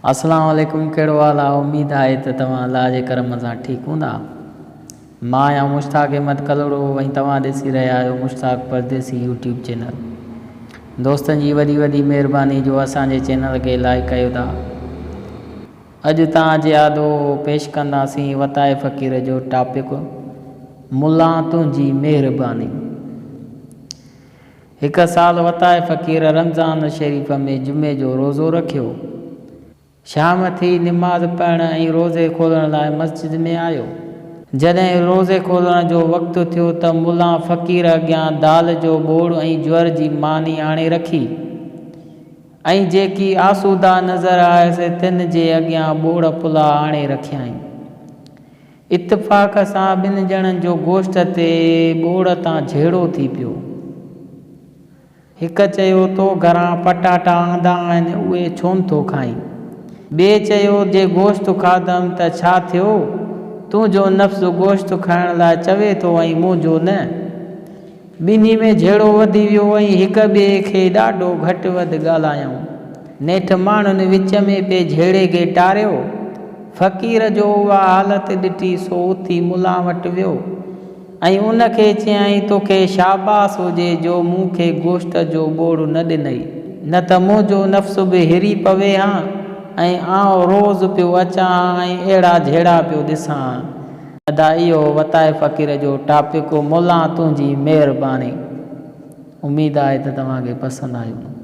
اسلام عليڪم ڪهڙو حال آ اميد آهي ته توهان الله جي ڪرم سان ٺيڪ هوندا مان آهيان مشتاق احمد ڪلهوڙو ۽ توهان ڏسي رهيا آهيو مشتاق پرديسي يوٽيوب چينل دوستن جي وڏي وڏي مهرباني جو اسان جي چينل کي لائڪ ڪيو ٿا اڄ توهان جي آڏو پيش ڪنداسين وتائي فقير جو ٽاپڪ ملان تنهنجي مهرباني. هڪ سال وتائي فقير رمضان شريف ۾ جمعي جو روزو رکيو. شام ٿي نماز پڙهڻ ۽ روزي کولڻ لاء مسجد ۾ آيو. جڏهن روزي کولڻ جو وقت ٿيو ته ملان فقير اڳيان دال جو ٻوڙ ۽ جوئر جي ماني آڻي رکي ۽ جيڪي آسودا نظر آيس تن جي اڳيان ٻوڙ پلاء آڻي رکيائين. اتفاق سان ٻن ڄڻن جو گوشت تي ٻوڙ تان جهيڙو ٿي پيو. هڪ چيو تو گهران پٽاٽا آندا آهن اهي ڇونه ٿو کائين؟ ٻئي چيو جي گوشت کاڌم ته ڇا ٿيو؟ تنهنجو نفس گوشت کائڻ لاء چوي ٿو ۽ منهنجو نه. ٻنهي ۾ جهيڙو وڌي ويو ۽ هڪ ٻئي کي ڏاڍو گهٽ وڌ ڳالهايائون. نيٺ ماڻهن وچ ۾ پئي جهيڙي کي ٽاريو. فقير جو اها حالت ڏٺي سو اٿي ملان وٽ ويو ۽ ان کي چيائين توکي شاباس هجي جو مون کي گوشت جو ٻوڙ نه ڏنئي، نه ته منهنجو نفس به هري پوي ها ۽ آئون روز پيو اچان ها ۽ اهڙا جهيڙا پيو ڏسان ها. ادا اهو وتائي فقير جو ٽاپڪ مولان تنهنجي مهرباني اميد آهي ته توهان کي پسند آيو هوندو.